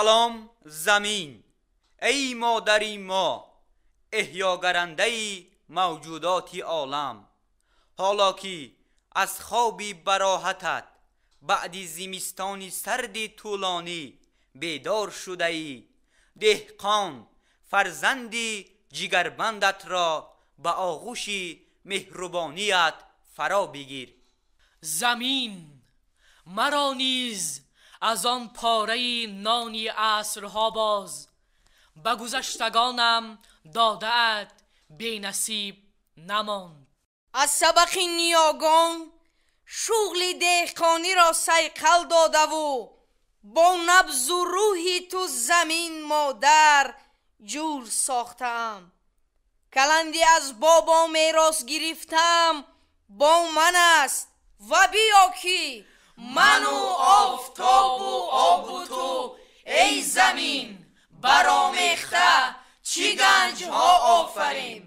Салом замин, эй модари мо, эҳёгарандаи мавҷудоти олам. Ҳоло ки аз хоби бароҳатат баъди зимистони сарди тӯлонӣ бедор шудаӣ, деҳқон фарзанди ҷигарбандатро ба оғӯши меҳрубоният фаро бигир. Замин, маро низ аз он пораи нони асрҳо боз ба гузаштагонам додаат бенасиб намонд. Аз сабақи ниёгон шуғли деҳқониро сайқал додаву бо набзу рӯҳи ту замин модар ҷур сохтаам. Каланди аз бобо мерос гирифтам бо ман аст ва биё ки ману офтобу обу ту эй замин баромехта чӣ ганҷҳо офарин.